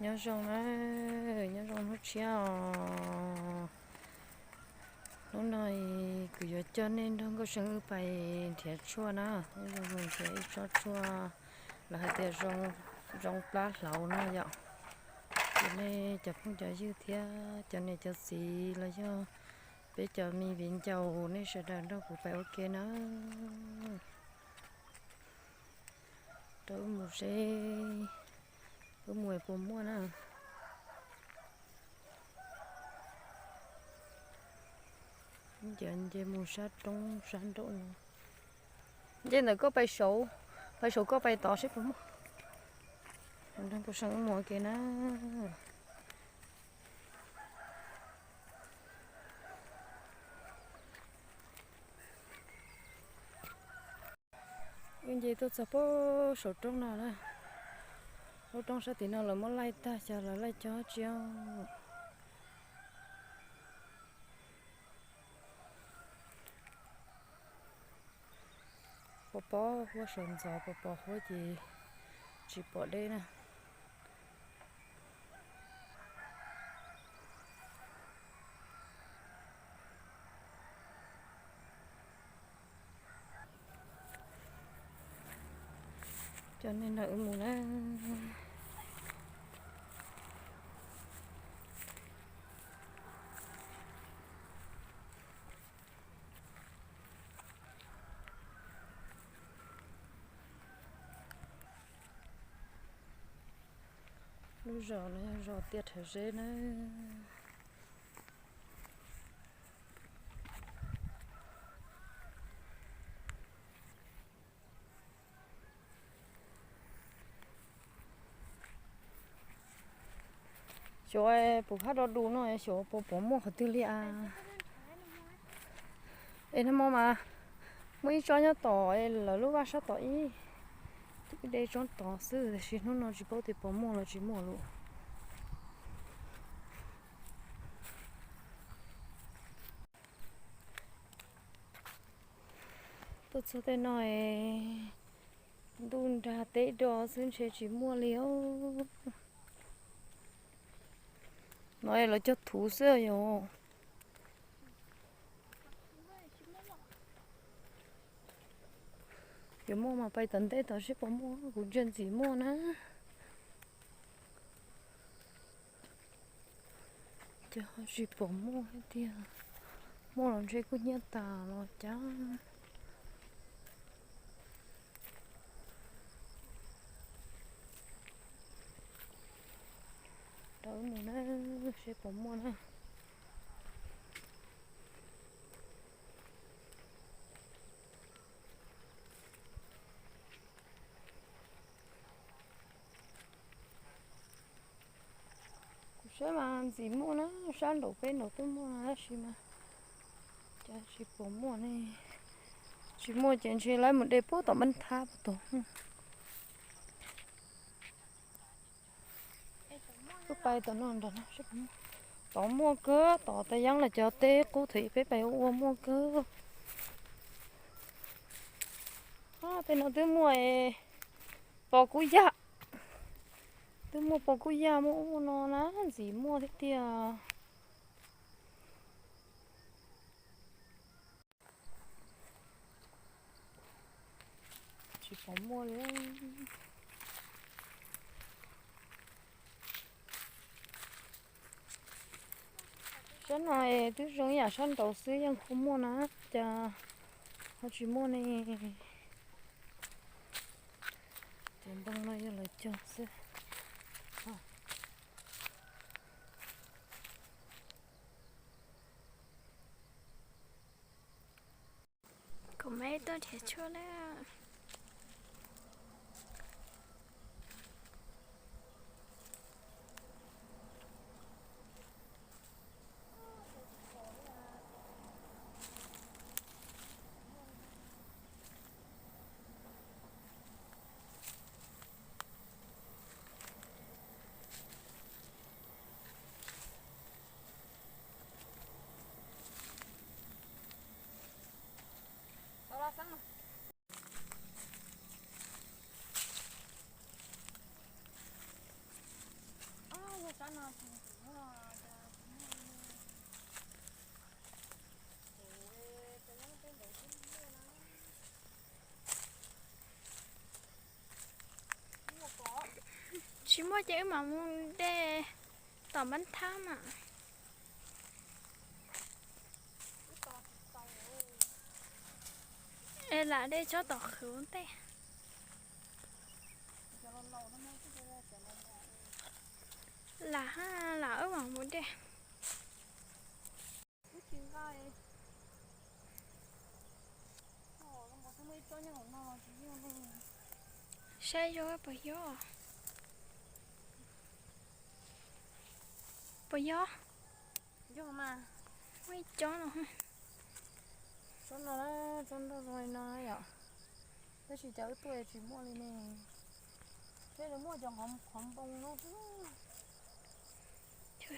Nyob zoo na, nyob zoo hnub tshiab os. Hnub no kuv yuav coj nej nrog Nkauj Seej wb pais nrhiav tshuaj na. Wb yuav mus nrhiav ib tsob tshuaj, lawv hais tias zoo plab hlauv no yom. Ces nej cov phooj cov ywg thiab cov niam cov txiv los yog peb cov me viv ncaus nej sawv daws nrog kuv pais ua ke na. Rau wb mus seb wb mus puas muaj na. Nce, nce mus sab roob sab nraum no. Nce ntawm koj pais saud, pais saud koj pais tod seb puas muaj. Nrog Nkauj Seej wb mus ua ke na. Wb nce tuaj txog puag saum roob no na. Lub roob sab tim no lawv muab laij tag, xyov lawv laij cov tsi. Pos pos huab sawv ntxov, pos pos huab ces tsis pom deb na. Coj nej nrog wb mus na. Lub zos no yog zos Tiaj Rhawv Zeb na. Xyov puas hab do du no, xyov puas pom muaj qhov twg li as. Es nag hmo mas muaj ib tsob nyob tom lawv lub vaj sab tom ib, de tsob tod xwb, tiam sis hnub no tsis paub tias puas muaj los tsis muaj lawm. Tuaj txog tej no es ntuj nrag teb do xwb ntshe tsis muaj li os. No es lawv cog thuv xwb yom. Yuav muaj mas pais tom ntej tod seb puas muaj, kuv ntsia ntxim muaj na. Cas ho tsis pom muaj tiag. Muaj los ntshe kuj hnyiab tas los cas. Rau wb mus na, seb puas muaj na. Kuv saib mas ntxim muaj na, sab nraum peb nraud twb muaj no tab sis mas cas tsis pom muaj ne. Tsis muaj ces ntshe lawv mus de puag tom Npab Thab puag tom. Wb pais tom no nrog no, tod muaj kawg, tod tas yeeb los cov teb qub thaum ub peb pais ua ua muaj kawg. Tej no twb muaj pos kub yaj, twb muaj pos kub yaj muaj ub muaj no na, ntxim muaj thiab tiag. Tsis pom muaj li. Sab no twb zoo ib yam sab nraud xwb yeej kho muaj na, cas ho tsis muaj ne. Cov ntoo no yog lawv cog xwb. Kuv mam tuaj nrhiav tshuaj na. Tsis muaj ces wb mam mus de tom npab thab mas. Es lam de tsob tom qhwv ua ntej. Lam hab lam wb mam mus de. Saib zoo puas yog. Puas yog? Muaj ib tsob no. Tsob no, tsob nroj zoo li no yom. Tab sis cov wb tuaj tsis muaj li ne. Thiab muaj cov qhov npoo no xwb.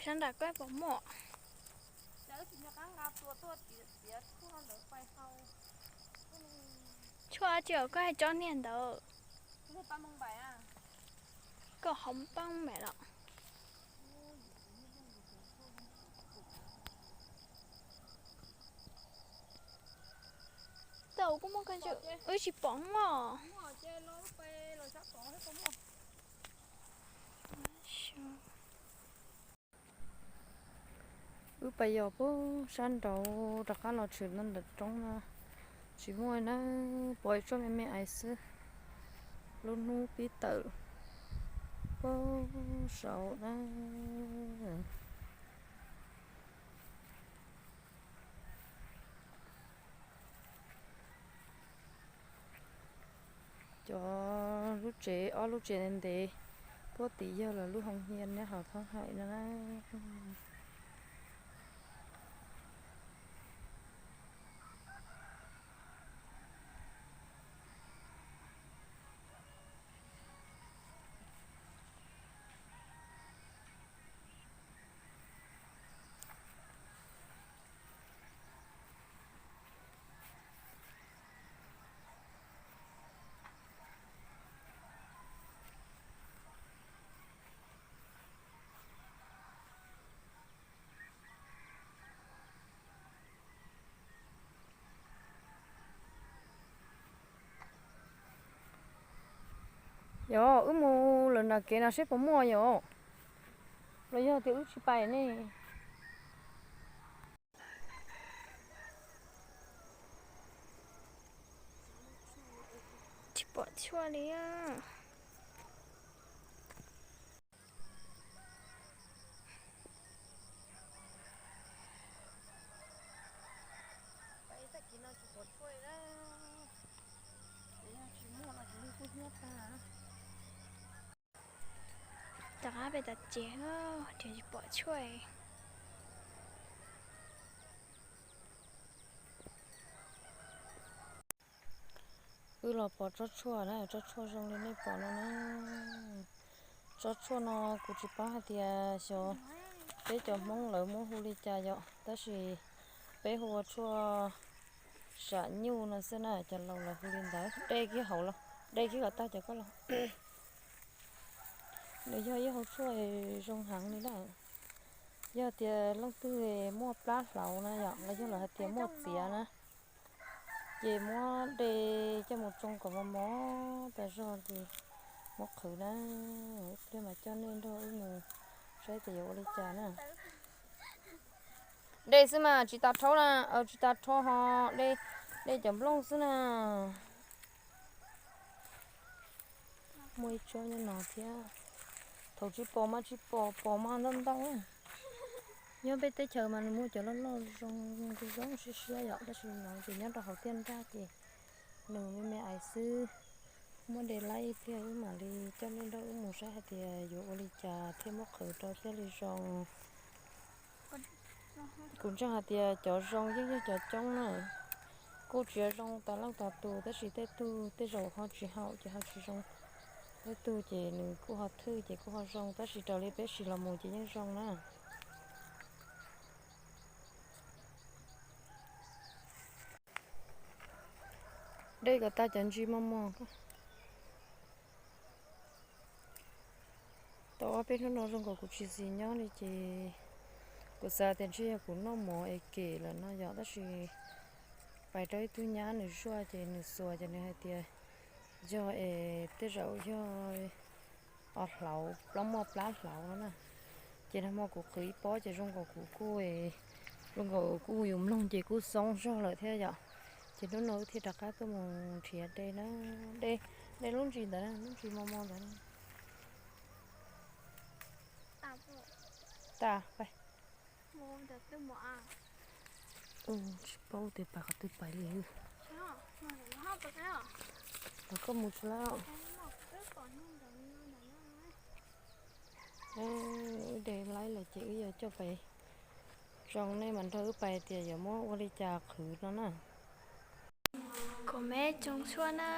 Sab nram koj puas muaj? Tshuaj tsis, koj hais tsob niag ntawd. Koj hov poob mam los. Tau kuj muaj koj ntsia, wb tsis pom mog. Wb pais yos puag sab nraud rov qab los tshwm no ntawm roob no, tsis muaj na, pom ib tsob me me ais xwb. Lub hnub pib tawm puag saud na. Cov lub tsev, ob lub tsev ntev ntev puag tim yog lawv lub hoo hia nyob hauv thoob hais no na. Yog wb mus lawm nram kev no seb puas muaj yom, los yog tias wb tsis pais ne. Tsis pom tshuaj li. Rov qab pem tas ces, ces tsis pom tshuaj. Wb los pom tsob tshuaj na, tsob tshuaj zoo li nej pom no na. Tsob tshuaj no kuv tsis paub hais tias xyov peb cov Hmoob lawv muab hu li cas yom, tab sis peb hu ua tshuaj sam nyuj no xwb na, cov laus lawv hu li ntawd. De kiag hauv los, de kiag kom tag cov koj los. Nws yog ib hauv tshuaj zoo heev li na. Yog tias leej twg muaj plab hlauv na yom, los yog lawv hais tias muaj txiav na, ces muab de coj mus tsoo kom mos mos tas zog ces muab qhwv na. Ib pliag mas coj nej nrog wb mus saib tias yuav ua li cas na. De xwb mas tsis tas rhaub na, tsis tas rho ho, de cov nplooj xwb na. Muaj ib tsob nyob no thiab. Thaum tsis pom mas tsis pom, pom mas ntau ntau. Nyob peb teb chaws mas nws muaj cov loj loj zoo zoo siab siab yom, tab sis no ces nyob rau hauv tiaj nrag ces nws me me ais xwb. Muab de laib ib pliag wb mam li coj nej nrog wb mus saib hais tias yuav ua li cas thiaj muab qhwv rau thiaj li zoo. Kuv ntseeg hais tias cov zoo yeej yog cov coob na. Kuj tsis zoo tas leej tas tus, tab sis tej tug tej zaum ho tsis haum ces ho tsis zoo. Tej tug ces nws kuj ho thwj ces kuj ho zoo, tab sis raws li peb siv los mus ces yeej zoo na. De kom tag cov ntsis mos mos. Tau ob peb hnub no zoo nkaus kuv tsis xis nyob li ces kuv xav tias ntshe yog kuv noj mov es kem lawm no yom, tab sis pais rau ib tug nyab nws zuaj ces nws xuas ces nws hais tias yog es tej zaum yog Os, hlauv plaub muaj plab hlauv no na. Ces nag hmo kuv qhwv ib pob ces zoo nkaus kuv kuj, zoo nkaus kuj yus mloog ces kuj xoob zog lawm thiab yom. Ces hnub no wb thiaj rov qab tuaj mus nrhiav de na. De, de lub ntsis ntawd na, lub ntsis mos mos ntawd na. Tas, tsis paub tias pais qhov twg pais li. Los koj mus tsis lawm. Wb de laib lawm ces wb yuav coj pais tsoo, nej mam nrog wb pais tias yuav muab ua li cas qhwv no na. Kom me tsoo tshuaj na.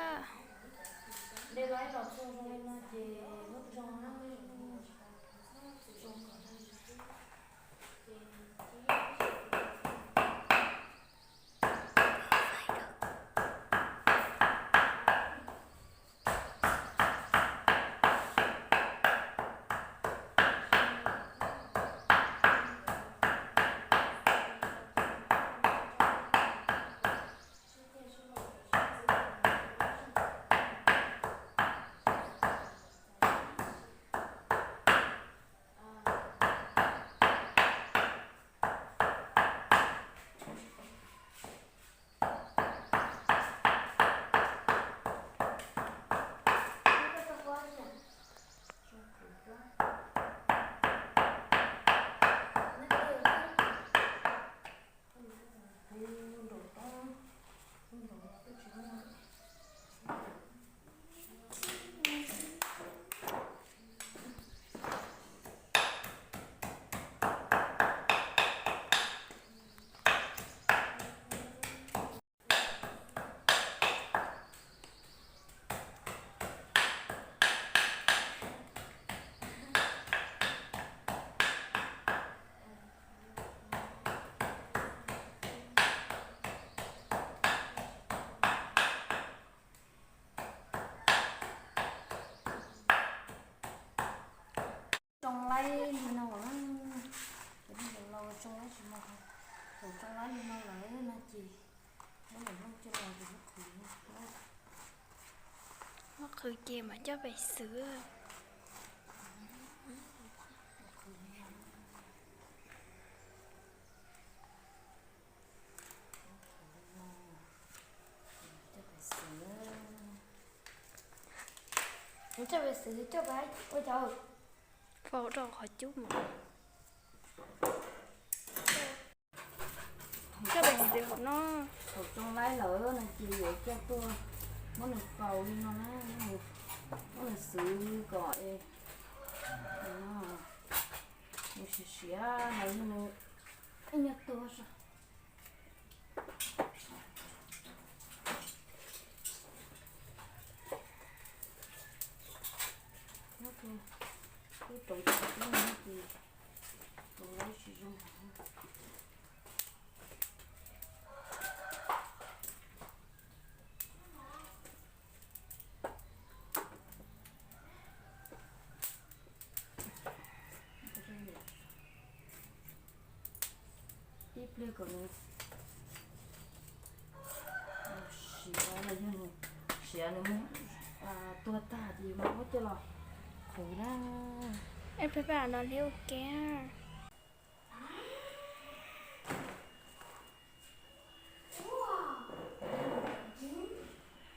Tsoo laib li no, cov neeg laus tsoo laib tsis mos, thaum tsoo laib li no lawm no ces muab niam hlob coj los ces muab qhwv, muab qhwv ces mam coj pem xwv. Coj pem xwv, coj pem xwv, coj pem ua cas faus rau qhov cub mas. Coj pem xwv hauv no. Thaum tsoo laib lawm no ces yuav coj tuaj muab nws faus li no na, muab nws xwv kom es nws siav siav los yog nws ib nyuag tuag zog. Nyob twb rau tsis tib no ces rau laib tsis zoo. Ib pliag kom nws siav los yog nws siav nws mus tuag tag ces yus mam muab coj los qhwv na. Ib pliag peb los liab ua ke.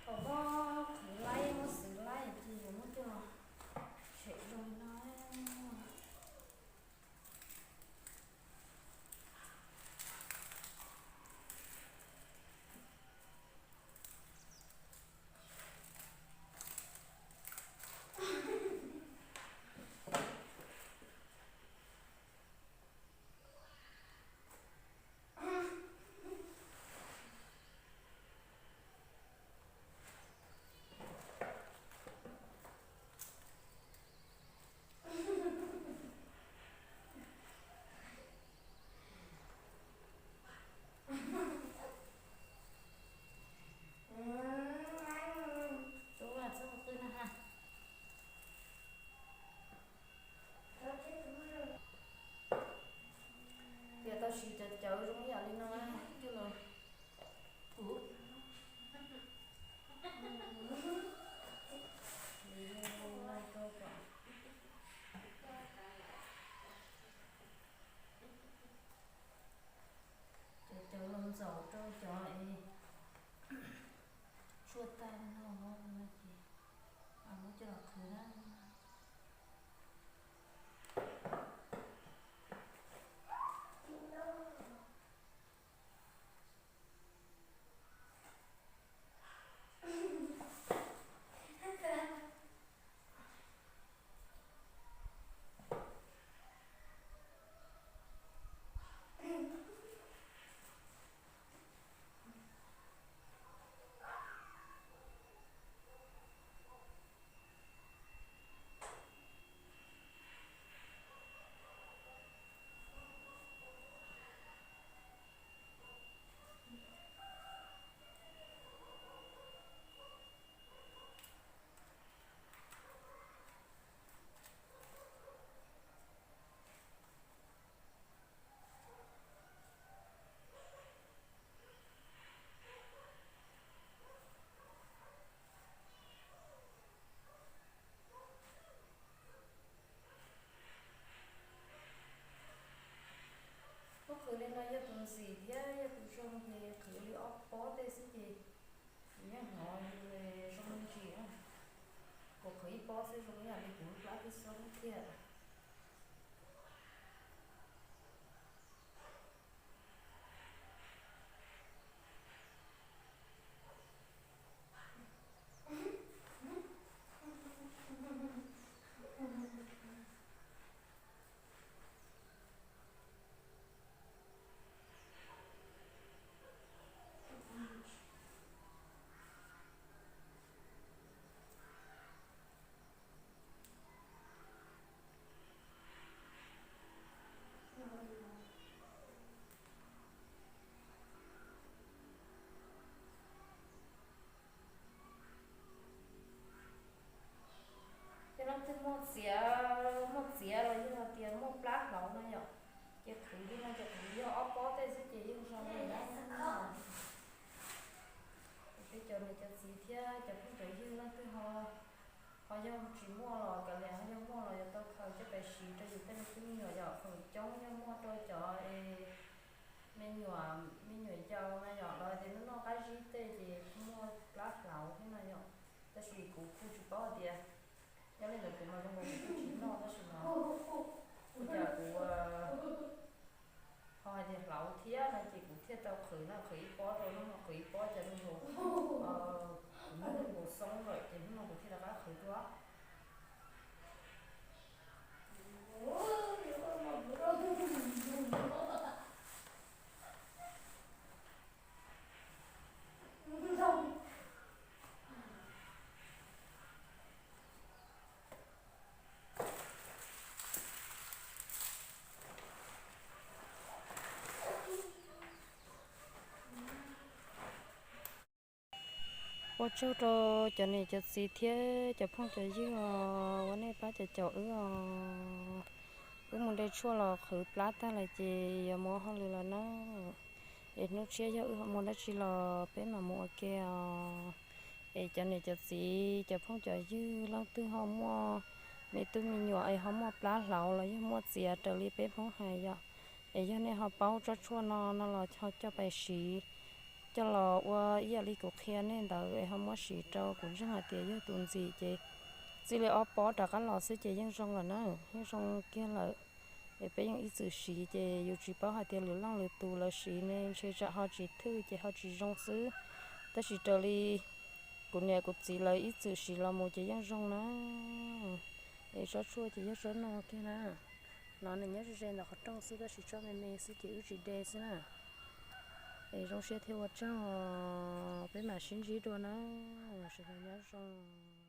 Thaum muab qhwv laib muab xwv laib ces yus muab coj los tshem zoo li no. Txiv thiab yog tus zoo ces qhwv li ob pob tej xwb ces kuv yeej hnov zoo me ntsis. Kuv qhwv ib pob xwb zoo ib yam li kuv lub plab twb xoob tiag. Ces leej twg muaj txiav, muaj txiav los yog tias muaj plab hlauv no yom, ces qhwv li no ces qhwv yog ob pob tej xwb ces yeej zoo li na. Peb cov niam cov txiv thiab cov phooj cov ywg leej twg ho, ho yog tsis muaj los kav liam, ho yog muaj los yuav tau khaws coj pais siv rau yus tej me tub me nyuam yom. Feem coob yog muaj rau cov es me nyuam, me nyuam yaus na yom, los tias noj noj qab zib tej ces muaj plab hlauv thiab no yom. Tab sis kuv kuj tsis paub hais tias, nyob li ntawd kuv mas zoo nkaus kuv kuj tsis noj tab sis mas ua cas kuv ho hais tias hlauv thiab no ces kuv thiaj tau qhwv no, qhwv ib pob rau hnub no, qhwv ib pob ces zoo nkaus kuv muaj zoo nkaus xoob lawm ces hnub no kuv thiaj rov qab qhwv dua. Ua tsaug rau cov niam cov txiv thiab cov phooj cov ywg os, uas nej pab caum caum wb os. Wb mus de tshuaj los qhwv plab tag lawm ces yuav mus ua hauj lwm lawm na. Es hnub tshiab yog wb ho muaj dab tsi los peb mam mus ua ke os. Es cov niam cov txiv cov phooj cov ywg leej twg ho muaj me tub me nyuam es ho muaj plab hlauv los yog muaj txiav raws li peb Hmoob hais yom, es yog nej ho paub tsob tshuaj no no los ho coj pais siv, coj los ua ib yam li kuv qhia nej ntawd es ho muab siv rau. Kuv ntseeg hais tias yog tus ntxim ces txij li ob pob rov qab los xwb ces yeej zoo lawm na, yeej zoo kiag lawm. Es peb yeej ib txwm siv ces yus tsis paub hais tias lwm leej lwm tus lawv siv ne ntshe tsam ho tsis thwj ces ho tsis zoo xwb. Tab sis raws li kuv niam kuv txiv lawv ib txwm siv los mus ces yeej zoo na. Es tsob tshuaj ces yog tsob no kiag na. No nws nyob ze ze ntawm qhov rooj xwb tab sis tsob me me xwb ces wb tsis de xwb na. Es zoo siab thiab ua tsaug, peb mam sib ntsib dua na. Sawv daws nyob zoo.